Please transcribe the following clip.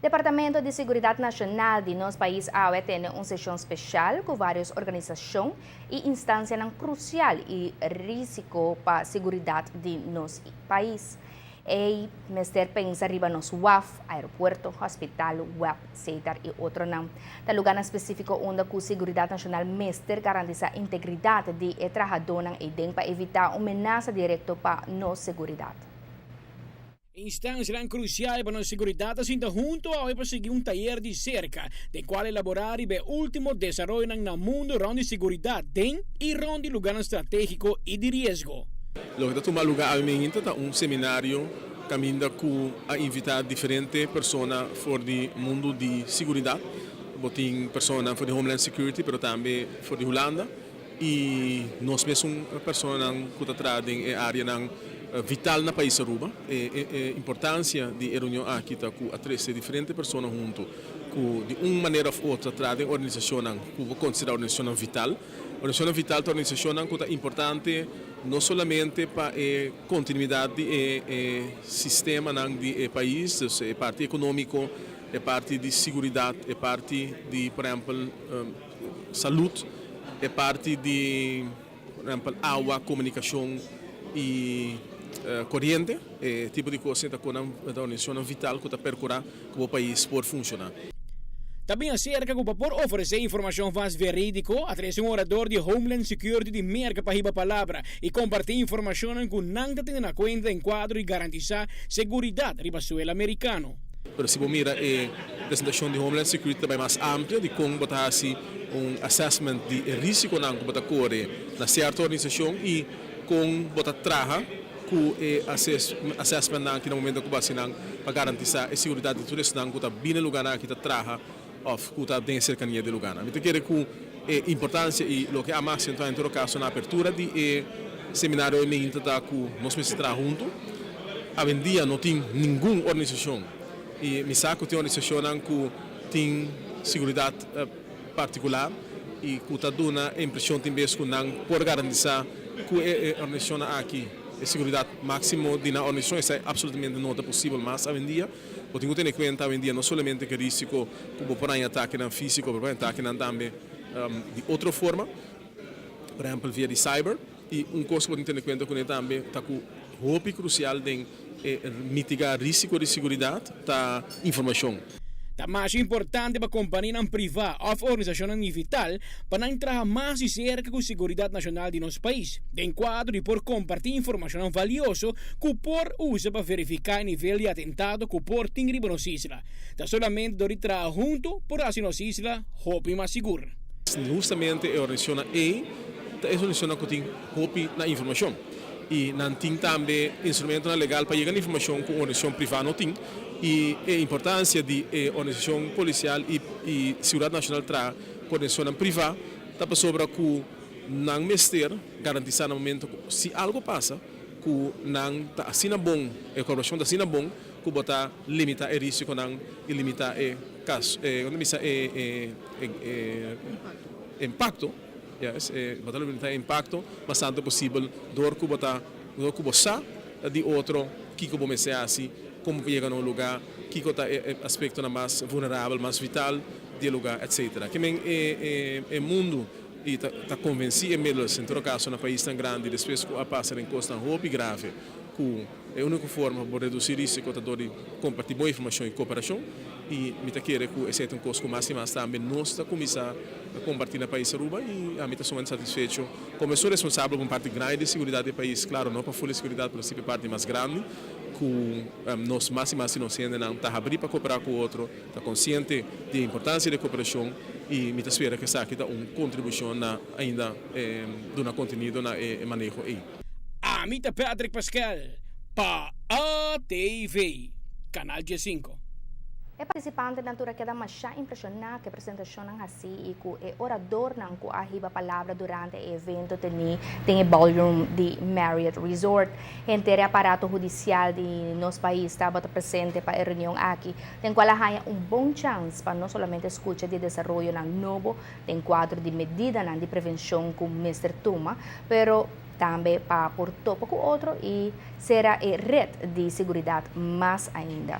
Departamento di Seguridad Nacional di nos pais a tene un sesion special cu varios organisacion y instancia crucial y risico pa seguridad di nos pais. E mester pensa riba nos waf, aeropuerto, hospital, web, etc. Y otronan. Ta lugar specifico unda cu Seguridad Nacional mester garantisa integridad di e trahadornan y den pa evita un menasa directo pa nos seguridad. Instancianan crucial pa nos seguridad ta hunto pa sigui un tayer di cerca, di cual elabora e ultimo desaroyo na mundo rond di seguridad den y rond di lugar estrategico y di riesgo. Loke ta tuma luga awe ta un seminario caminda cu a invita diferente persona for di mundo di seguridad. Bo tin persona for di Homeland Security, pero tambe for di Hulanda. Y nos mes persona cu ta traha den area vital na pais Aruba. E importancia di e reunion aki ta cu a trece diferente persona hunto, cu di un manera of otro ta traha den organisacion cu ta considera organisacion vital. Organisacion vital ta organisacion cu ta importante no solamente pa e continuidad di e sistema di pais, e parti economico, e parti di seguridad, e parti di, por ehempel, salud, e parti di, por ehempel, awa, comunicacion y coriente, e tipo di cos ta cu e organisacion vital cu ta percura cu e pais por funciona. Tambe acerca cu por ofrece informacion mas veridico a trece un orador di Homeland Security di Merca pa hiba palabra y comparti informacion cu nan ta tene na cuenta den cuadro di garantisa seguridad riba suelo americano. Pero si bo mira e presentacion di Homeland Security tambe mas amplio di con bo ta haci un assessment di risiconan cu ta core na cierto organisacion y con bo ta traha cu e assessment nan na momento cu nan pa garantisa e seguridad di tur esnan cu ta bin e lugar cu ta traha of cu ta den cercania di lugar. Mi ta kere cu e importancia y loke a mas en todo caso na apertura di e seminario ey ta cu nos mester traha hunto. Awendia no tin ningun organisacion y mi sa cu tin organisacion cu tin seguridad particular y cu ta duna impresion tin bes cu nan por garantisa cu e organisacion aki e seguridad maximo di nan organisacion. Esey absolutamente no ta posibel mas awendia. Bo tin cu tene cuenta awendia no solamente cu risico cu por atake fisico, pero atake tambe di otro forma, por ehempel via di cyber. Y un cos cu bo tin cu tene cuenta cu tambe ta cu hopi crucial den mitiga risico di seguridad ta informacion. Ta mas importante pa compania priva of organisacion vital pa traha mas di cerca cu seguridad nacional di nos pais. Den cuadro di por comparti informacion valioso cu por usa pa verifica e nivel di atentado cu por tin riba nos isla. Ta solamente door di traha hunto por haci nos isla hopi mas sigur. Justamente e organisacion ey ta e organisacion cu tin hopi na informacion. Y nan tin tambe instrumento legal pa yega na informacion cu organisacion priva no tin. Y e importancia di organisacion policial y seguridad nacional traha cu organisacion priva ta pasobra cu nan mester garantisa na momento cu si algo pasa cu nan ta asina bon, e cooperacion ta asina bon cu bo ta limita e risico nan y limita e caso, e impacto, yes, bo ta limita e impacto bastante posibel door cu bo ta door cu bo sa di otro kico bo mester haci, con yega na un lugar, kico ta e aspecto mas vulnerabel, mas vital di lugar, etc. Kiermen e mundo y ta convenci inmiddels, en todo caso na pais tan grandi, despues cu a pasa den cos hopi grave, cu e unico forma pa reduci risico ta di comparti bon informacion y cooperacion. Y mi ta kere cu esey ta un cos cu mas y mas tambe nos ta cuminsa comparti na pais Aruba y ami ta sumamente satisfecho como soy responsabel pa un parti grandi di seguridad di pais, claro, no pa full seguridad, pero si e parti mas grandi, cu nos mas y mas nos ta habri pa coopera cu otro, ta consciente di importancia di cooperacion y mi ta spera cu esaki ta un contribucion na ainda duna contenido na e maneho ey. Ami ta Patrick Pascal pa ATV, Canal G5. E participantenan tur a keda masha impresiona cu e presentacion asina y cu e oradornan cu a hiba palabra durante e evento teni den e ballroom di Marriott Resort. Henter aparato hudicial di nos pais tabata presente pa e reunion aki, den cual a haya un bon chance pa no solamente scucha di desaroyonan nobo den cuadro di medidanan di prevencion cu mester tuma, pero tambe pa por topa cu otro y cera e red di seguridad mas ainda.